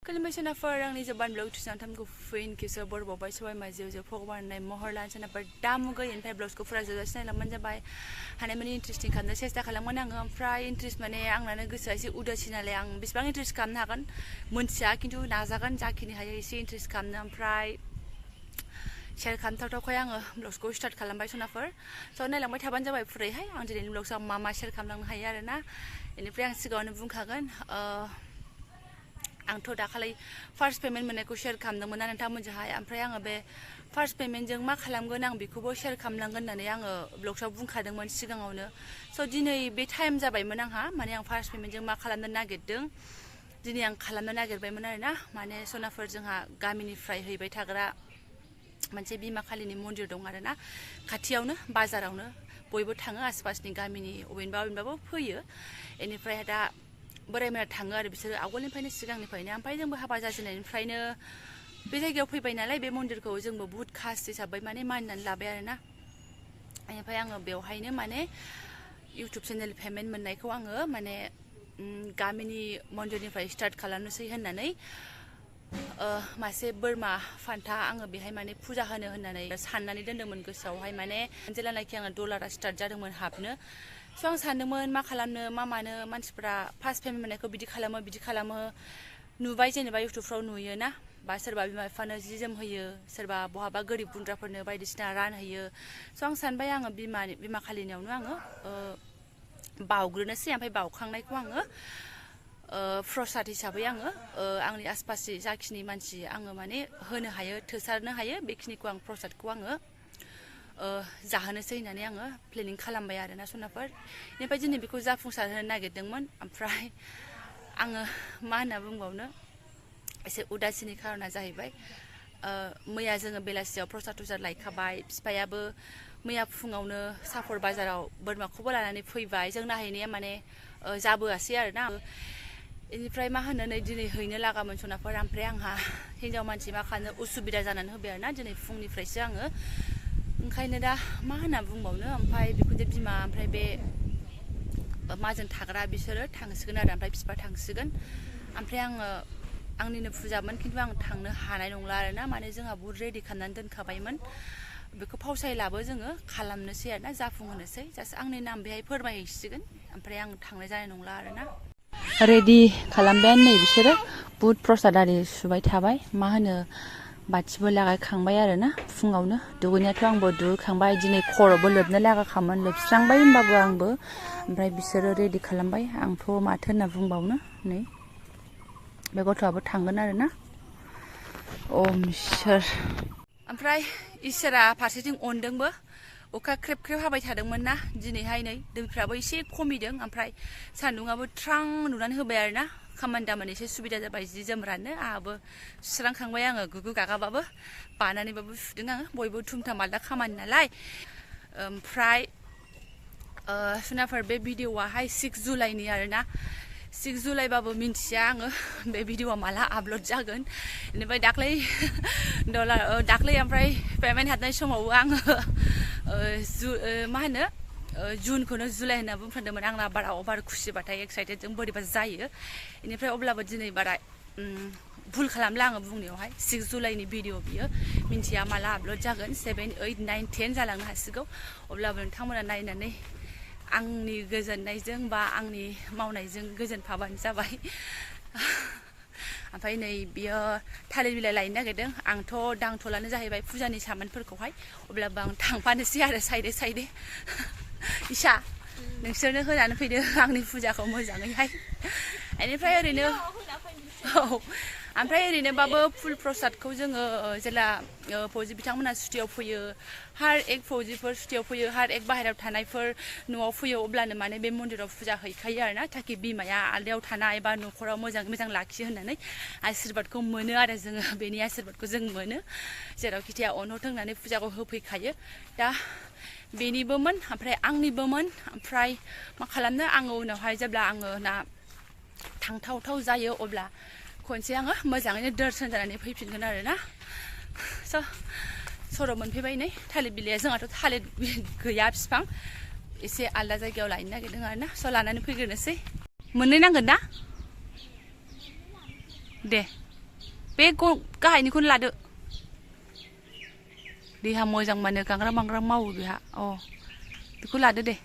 खुलुमबाय सोनाफोर आंनि Jobanivlog 2003 को फैन किसो बरबावबाय सबाय माजियाव फगबान नाय महर लान सोनाफोर दामुगै ओमफ्राय ब्लग्सखौ फुरा जोबजासिन नायलांबानो जाबाय हानायमानि इन्ट्रेस्टिं खालामनो सेस्था खालामगोन आङो ओमफ्राय इन्ट्रेस्ट माने आंनानो गोसोआ एसे उदासि नालाय आं बेसेबां इन्ट्रेस्ट खालामनो हागोन मोनथिया खिन्थु नाजागोन जाखिनि हायो एसे इन्ट्रेस्ट खालामनो ओमफ्राय शेयार खालामथावथावखाय आङो ब्लग्सखौ स्टार्ट खालामबाय सोनाफोर स' नायलांबाय थाबानो जाबाय फुरैहाय आं दिनैनि ब्लग्सआव मा मा शेयार खालामलांनो हायो आरोना बेनिफ्राय आं सिगाङावनो बुंखागोन आंथ' दाखालि फार्स्ट पेमेन्ट मोननायखौ शेयार खालामदोंमोन ना नोंथांमोनजोंहाय ओमफ्राय आङो बे फार्स्ट पेमेन्टजों मा खालामगोन आं बेखौबो शेयार खालामलांगोन होननानै आङो ब्लग्सआव बुंखादोंमोन सिगाङावनो स' दिनै बे टाइम जाबायमोन आंहा माने आं फार्स्ट पेमेन्टजों मा खालामनो नागिरदों दिनै आं खालामनो नागिरबायमोन आरोना माने सनाफोर जोंहा गामिनिफ्राय हैबाय थाग्रा मोनसे बिमा खालिनि मन्दिर दं आरोना खाथियावनो बाजारावनो बयबो थाङो आसपासनि गामिनि अबेनिबाबो फैयो बेनिफ्राय दा बोरायमोना थाङो आरो बिसोरो आवगोलनिफ्रायनो सिगांनिफ्रायनो ओमफ्राय जोंबो हाबा जाजेननायनिफ्रायनो बे जायगायाव फैबाय नालाय बे मन्दिरखौ जोंबो बुहुत खास हिसाबै माने मानिनानै लाबाय आरोना बेनिफ्राय आङो बेवहायनो माने इउटुब चेनेल पेमेन्ट मोननायखौ आङो माने गामिनि मन्दिरनिफ्राय स्टार्ट खालामनोसै होननानै मासे बोरमा फान्था आङो बेहाय माने फुजा होनो होननानै साननानै दोन्दोंमोन गोसोआवहाय माने जेब्लानाखि आङो डलारा स्टार्ट जादोंमोन हाबनो स' आं सानदोंमोन मा खालामनो मा मानो मानसिफ्रा फार्स्ट पेमेन्ट मोननायखौ बिदि खालामो नुबाय जेनेबा इउटुबफ्राव नुयोना बा सोरबा बिमा बिफानो जि जोम होयो सोरबा बहाबा गोरिब गुन्द्राफोरनो बायदिसिना रान होयो स' आं सानबाय आङो बिमा खालिनियावनो आङो बावग्रोनोसै ओमफ्राय बावखांनायखौ आङो प्रसाद हिसाबै आङो आंनि आसपासनि जाखिनि मानसि आङो माने होनो हायो थोसारनो हायो बेखिनिखौ आं प्रसादखौ आङो जाहोनोसै होननानै आङो प्लेनिं खालामबाय आरोना सनाफोर बेनिफ्राय दिनै बेखौ जाफुंसारहोनो नागिरदोंमोन ओमफ्राय आङो मा होनना बुंबावनो एसे उदासिनि खारना जाहैबाय मैया जोङो बेलासियाव प्रसाद तुसाद लायखाबाय बिफायाबो मैया फुङावनो सापर बाजाराव बोरमाखौबो लानानै फैबाय जों नायहैनाया माने जाबोआसै आरोना बेनिफ्राय मा होनो नै दिनै हैनो लागामोन सनाफोर ओमफ्राय आंहा हिन्जाव मानसि मा खालामनो उसुबिदा जानानै होबाय आरोना दिनै फुंनिफ्रायसो आङो ओंखायनो दा मा होनना बुंबावनो ओमफ्राय बेखौजे बिमा ओमफ्राय बे माजों थाग्रा बिसोरो थांसिगोन आरो ओमफ्राय बिफा थांसिगोन ओमफ्राय आङो आंनिनो फुजामोन खिन्थु आं थांनो हानाय नंला आरोना माने जोंहा बुहुत रेडि खालामनानै दोनखाबायमोन बेखौ फावसायलाबो जोङो खालामनोसै आरोना जाफुंहोनोसै जास्ट आंनि नाम बेहाय फोरमायहैसिगोन ओमफ्राय आं थांनाय जानाय नंला आरोना रेडि खालामबायानो नै बिसोरो बुहुत प्रसाद आरि सुबाय थाबाय मा होनो बाथिबो लागायखांबाय आरोना फुङावनो दुगैनायाथ' आंबो दुगैखांबाय दिनै खर'बो लोबनो लागाखामोन लोबस्रांबाय होमबाबो आंबो ओमफ्राय बिसोरो रेडि खालामबाय आंथ' माथो होनना बुंबावनो नै बे गथ'आबो थांगोन आरोना ओम इसोर ओमफ्राय इसोरा फारसेथिं अनदोंबो अखा ख्रेब ख्रेब हाबाय थादोंमोन ना दिनैहाय नै दैफ्राबो एसे खमिदों ओमफ्राय सान्दुङाबो ट्रां नुनानै होबाय आरोना खामानि दामानि एसे सुबिदा जाबाय जि जोम राननो आंहाबो सुस्रांखांबाय आङो गुगु गागाबाबो बानानैबाबो सुदों आङो बयबो थुमथाम आलदा खामानि नालाय ओमफ्राय सनाफोर बे भिडिअआहाय 6 जुलाइनि आरोना 6 जुलाइबाबो मिन्थिया आङो बे भिडिअआ माला आपल'ड जागोन बेनिफ्राय दाख्लै ओमफ्राय पेमेन्ट हाबनाय समावबो आङो मा होनो जुनखौनो जुलाइ होनना बुंफ्लांदोंमोन आंना बारा अभार खुसिबाथाय एक्साइटेडजों बोरैबा जायो बेनिफ्राय अब्लाबो दिनै बारा भुल खालामला आङो बुंनायावहाय 6 जुलाइनि भिडिअ बियो मिन्थिया माला आपल'ड जागोन 7, 8, 9, 10 जालांनो हासिगौ अब्लाबो नोंथांमोना नायनानै आंनि गोजोननायजों बा आंनि मावनायजों गोजोनफाबानो जाबाय ओमफ्राय नै बियो थालिर बिलाइ लायनो नागिरदों आंथ' दांथ'लानो जाहैबाय फुजानि सामानफोरखौहाय अब्लाबो आं थांफानोसै आरो साइडे इसा नोंसोरनो होनानै फैदो आंनि फुजाखौ मोजाङैहाय बेनिफ्राय ओरैनो ओमफ्राय ओरैनोबाबो फुल प्रसादखौ जोङो जेला फौजि बिथांमोना सुटियाव फैयो हार एक फौजिफोर सुटियाव फैयो हार एक बाहेरायाव थानायफोर न'आव फैयो अब्लानो माने बे मन्दिराव फुजा हैखायो आरोना ताकि बिमाया आलदायाव थानाय एबा न'खराव मोजां लाखियो होननानै आशीर्बादखौ मोनो आरो जोङो बेनि आशीर्बादखौ जों मोनो जेरावखि जाया अनहरथों होननानै फुजाखौ होफैखायो दा बेनिबोमोन ओमफ्राय आंनिबोमोन ओमफ्राय मा खालामनो आङो उनावहाय जेब्ला आङो ना थांथावथाव जायो अब्ला खनसे आङो मोजाङैनो दर्शन जानानै फैफिनगोन आरोना सर' मोनफैबाय नै थालिर बिलाइया जोंहाथ' थालिर गैया बिफां एसे आलदा जायगायाव लायनो नागिरदों आरोना लानानै फैग्रोनोसै मोननै नांगोन ना दे बे गाहायनिखौनो लादो देहा मोजां माने गांग्राम गांग्राम मावो बेहा अ बेखौ लादो दे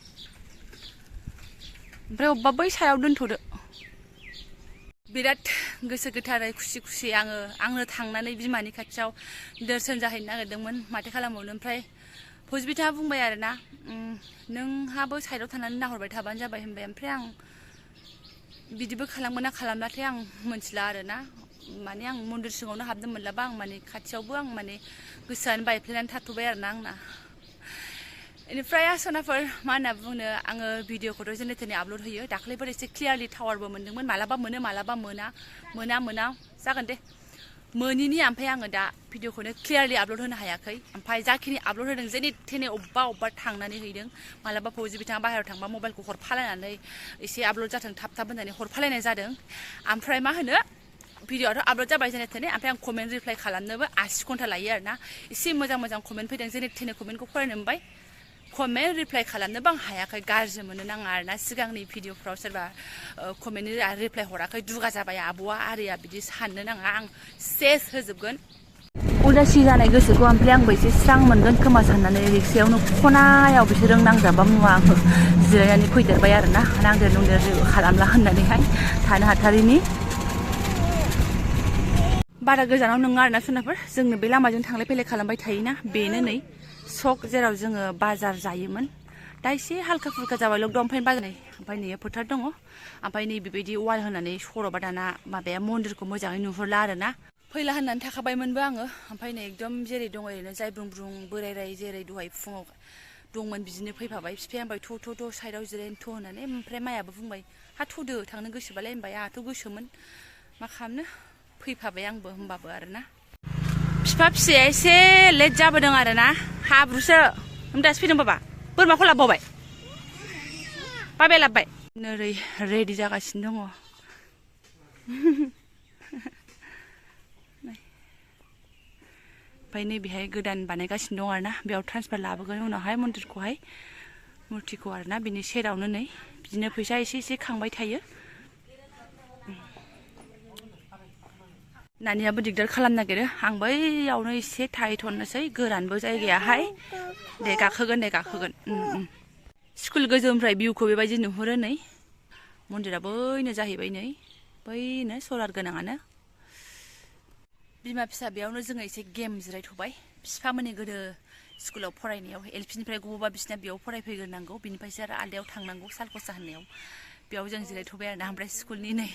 ओमफ्राय अबेबा बै सायाव दोनथ'दो बिराद गोसो गोथारै खुसि खुसि आंनो थांनानै बिमानि खाथियाव दर्शन जाहैनो नागिरदोंमोन माथो खालामबावनो ओमफ्राय फुजबिथा बुंबाय आरोना नोंहाबो साइडआव थानानै नाहरबाय थाबानो जाबाय होनबाय ओमफ्राय आं बिदिबो खालामगोन ना खालामलाथाय आं मोनथिला आरोना माने आं मन्दिर सिङावनो हाबनो मोनलाबा आं माने खाथियावबो आं माने गोसोआनो बायफ्लेनानै थाथ'बाय आरोना आंना बेनिफ्राय आसनाफोर मा होनना बुंनो आङो भिडिअखौथ' जेने थेने आपल'ड होयो दाख्लैफोर एसे क्लियारलि टावारबो मोनदोंमोन मालाबा मोनो मालाबा मोना जागोन दे मोनिनि ओमफ्राय आङो दा भिडिअखौनो क्लियारलि आपल'ड होनो हायाखै ओमफ्राय जाखिनि आपल'ड होदों जेने थेने अबेबा थांनानै हैदों मालाबा फौजि बिथाङा बाहेरायाव थांबा मबाइलखौ हरफालायनानै एसे आपल'ड जाथों थाब होननानै हरफालायनाय जादों ओमफ्राय मा होनो भिडिअआथ' आपल'ड जाबाय जेने थेने ओमफ्राय आं कमेन्ट रिप्लाइ खालामनोबो 80 घन्टा लायो आरोना एसे मोजां कमेन्ट फैदों जेने थेने कमेन्टखौ फरायनो मोनबाय कमेन्ट रिप्लाइ खालामनोबो आं हायाखै गाज्रि मोनो नाङा आरोना सिगांनि भिडिअफ्राव सोरबा कमेन्ट रिप्लाइ हराखै दुगा जाबाय आब'आ आरिया बिदि साननो नाङा आं सेस होजोबगोन उदासि जानाय गोसोखौ ओमफ्राय आंबो एसे स्रां मोनगोन खोमा साननानै रिक्सायावनो खनायाव बिसोरो नांजाबा मुवा आङो जिरायनानै फैदेरबाय आरोना नांदेर नुंदेर जेबो खालामला होननानैहाय थानो हाथारिनि बारा गोजानाव नङा आरोना सोनाफोर जोंनो बे लामाजों थांलाय फैलाय खालामबाय थायोना बेनो नै सक जेराव जोङो बाजार जायोमोन दा एसे हालखा फुलखा जाबाय लकडाउन फैनो बाजारनाय ओमफ्राय नै फोथार दङ ओमफ्राय नै बेबायदि वाल होनानै सर'बा दाना माबाया मन्दिरखौ मोजाङै नुहुरला आरोना फैला होननानै थाखाबायमोनबो आङो ओमफ्राय नै एकदम जेरै दङ ओरैनो जाय ब्रुं बोराय जेरै दहाय फुङाव दंमोन बिदिनो फैफाबाय बिफाया होनबाय थ' साइडआव जिरायनो थ' होननानै ओमफ्राय मायाबो बुंबाय हा थ'दो थांनो गोसोबालाय होनबाय आंहाथ' गोसोमोन मा खालामनो फैफाबाय आंबो होमबाबो आरोना बिफा फिसाया एसे लेट जाबोदों आरोना हाब्रुसो दासो फैदों बाबा बोरमाखौ लाबोबावबाय बाबाया लाबोबाय नोरै रेडि जागासिनो दङ ओमफ्राय नैबेहाय गोदान बानायगासिनो दं आरोना बेयाव ट्रान्सफार लाबोगोन उनावहाय मन्दिरखौहाय मुर्तिखौ आरोना बिनि सेरावनो नै बिदिनो फैसा एसे खांबाय थायो नानियाबो दिगदार खालामनो नागिरो आं बैयावनो एसे थाहैथ'नोसै गोरानबो जायगायाहाय दे गाखोगोन स्कुल गोजौनिफ्राय भिउखौ बेबायदि नुहुरो नै मन्दिरा बैनो जाहैबाय नै बैनो सलार गोनाङानो बिमा फिसा बेयावनो जोङो एसे गेम जिरायथ'बाय बिफामोननि गोदो स्कुलाव फरायनायाव एलपिनिफ्राय गबोबा बिसिना बेयाव फरायफैग्रोनांगौ बिनिफ्रायसो आरो आलदायाव थांनांगौ सालखसा होननायाव बेयाव जों जिरायथ'बाय आरोना ओमफ्राय स्कुलनि नै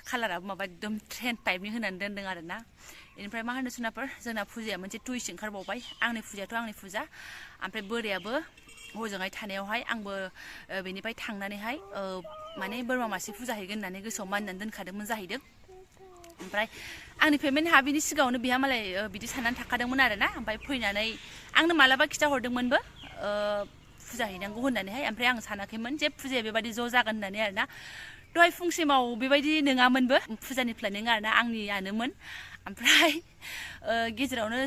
कालाराबो माबा एकदम ट्रेन टाइपनि होनानै दोनदों आरोना बेनिफ्राय मा होनो सोनाफोर जोंना फुजाया मोनसे टुइस्ट ओंखारबावबाय आंनि फुजायाथ' आंनि फुजा ओमफ्राय बोरायाबो हजोंहाय थानायावहाय आंबो बेनिफ्राय थांनानैहाय माने बोरमा मासे फुजा हैगोन होननानै गोसोआव मानिनानै दोनखादोंमोन जाहैदों ओमफ्राय आंनि पेमेन्ट हाबिनि सिगाङावनो बिहा मालाय बिदि साननानै थाखादोंमोन आरोना ओमफ्राय फैनानै आंनो मालाबा खिथाहरदोंमोनबो फुजा हैनांगौ होननानैहाय ओमफ्राय आं सानाखैमोन जे फुजाया बेबायदि ज' जागोन होननानै आरोना दहाय फुंसिमाव बेबायदि नङामोनबो फुजानि प्लेनिं आरोना आंनियानोमोन ओमफ्राय गेजेरावनो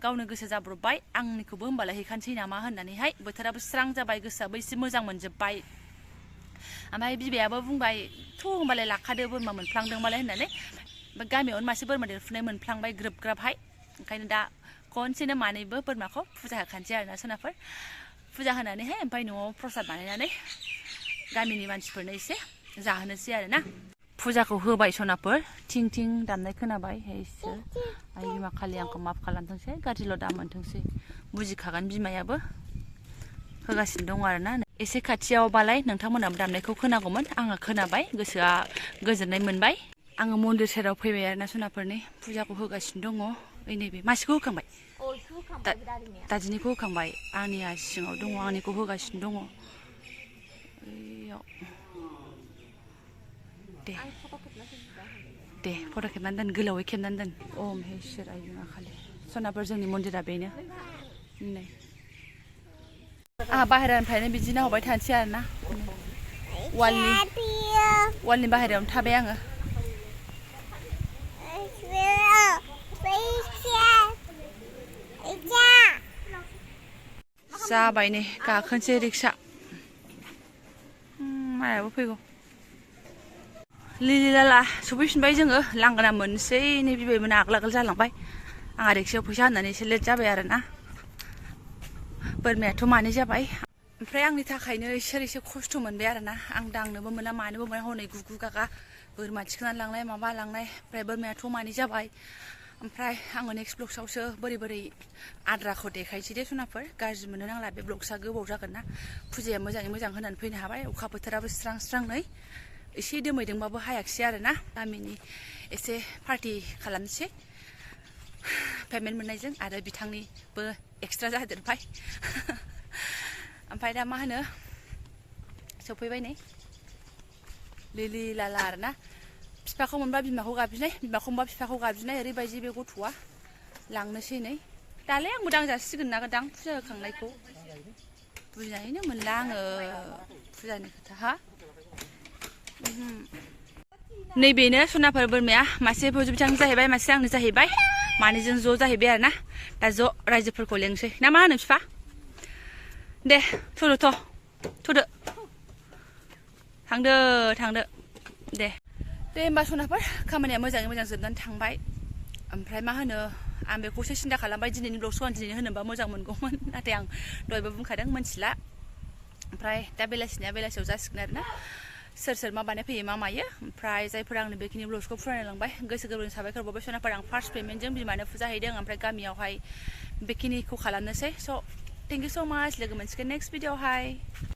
गावनो गोसो जाब्रबबाय आंनिखौबो होमबालाय हैखानोसै नामा होननानैहाय बोथोराबो स्रां जाबाय गोसोआबो एसे मोजां मोनजोब्बाय ओमफ्राय बिबायाबो बुंबाय थ' होमबालाय लाखादो बोरमा मोनफ्लांदोंबालाय होननानै गामियावनो मासे बोरमा देरफुनाय मोनफ्लांबाय ग्राबहाय ओंखायनो दा खनसेनो मानैबो बोरमाखौ फुजा होखानोसै आरोना सोनाफोर फुजा होनानैहाय ओमफ्राय न'आव प्रसाद बानायनानै गामिनि मानसिफोरनो एसे जाहोनोसै आरोना फुजाखौ होबाय सनाफोर थिं थिं दामनाय खोनाबाय इसोर आइ बिमा खालि आंखौ माफ खालामथोंसै गाज्रिल' दा मोनथोंसै बुजिखागोन बिमायाबो होगासिनो दं आरोना एसे खाथियावबालाय नोंथांमोनाबो दामनायखौ खोनागौमोन आङो खोनाबाय गोसोआ गोजोननाय मोनबाय आङो मन्दिर सेराव फैबाय आरोना सनाफोरनि फुजाखौ होगासिनो दङ ओइ नैबे मासेखौ होखांबाय दादिनिखौ होखांबाय आंनिया सिङाव दङ आंनिखौ होगासिनो दङ बैयाव दे फट' खेबनानै दोन गोलावै खेबनानै दोन ओम हे इसोर आइ बिमा खालि सनाफोर जोंनि मन्दिरा बेनो नै आंहा बाहेरानिफ्रायनो बिदि नाहरबाय थानोसै आरोना वालनि बाहेरायावनो थाबाय आङो जाबाय नै गाखोनोसै रिक्सा मायाबो फैगौ लिलिलाला सफैफिनबाय जोङो लांगोना मोनसै नै बिबैमोना आगोल जालांबाय आंहा रिक्सायाव फैसा होननानै एसे लेट जाबाय आरोना बोरमायाथ' मानै जाबाय ओमफ्राय आंनि थाखायनो इसोर एसे खस्थ' मोनबाय आरोना आं दांनोबो मोना मानोबो मोना हनै गुगु गागा बोरमा थिखोनानै लांनाय माबा लांनाय ओमफ्राय बोरमायाथ' मानै जाबाय ओमफ्राय आङो नेक्स्ट ब्लगसावसो बोरै आद्राखौ देखायसै दे सनाफोर गाज्रि मोननो नांला बे ब्लगसा गोबाव जागोन ना फुजाया मोजाङै मोजां होनानै फैनो हाबाय अखा बोथोराबो स्रां नै एसे दोमैदोंबाबो हायाखिसै आरोना गामिनि एसे पार्टि खालामनोसै पेमेन्ट मोननायजों आरो बिथांनिबो एक्सट्रा जादेरबाय ओमफ्राय दा मा होनो सफैबाय नै लिलि लाला आरोना बिफाखौ मोनबा बिमाखौ गाबज्रिनाय बिमाखौ मोनबा बिफाखौ गाबज्रिनाय ओरैबायदि बे गथ'आ लांनोसै नै दालाय आंबो दांजासिगोन ना दां फुजा होखांनायखौ बुजिनानैनो मोनला आङो फुजानि खोथा हा नैबेनो सनाफोर बोरमाया मासे फुजु बिथांनि जाहैबाय मासे आंनो जाहैबाय मानैजों ज' जाहैबाय आरोना दा ज' रायजोफोरखौ लेंसै ना मा होनो बिफा दे थ'दो थांदो दे होमबा सनाफोर खामानिया मोजाङै मोजां जोबनानै थांबाय ओमफ्राय मा होनो आं बेखौसो सिन्था खालामबाय दिनैनि ब्लगखौ आं दिनै होनोबा मोजां मोनगौमोन नाथाय आं दहायबो बुंखादों मिथिला ओमफ्राय दा बेलासियाव जासिगोन आरोना सोर मा बानायफैयो मा मायो ओमफ्राय जायफोर आंनो बेखिनि ब्लगखौ फरायलांबाय गोसो गोरबोनि साबायखर बावबाय सनाफोर आं फार्स्ट पेमेन्टजों बिमानो फुजा हैदों ओमफ्राय गामियावहाय बेखिनिखौ खालामनोसै स' थेंक इउ स' माच लोगो मोनसिगोन नेक्स्ट भिडिअ'आवहाय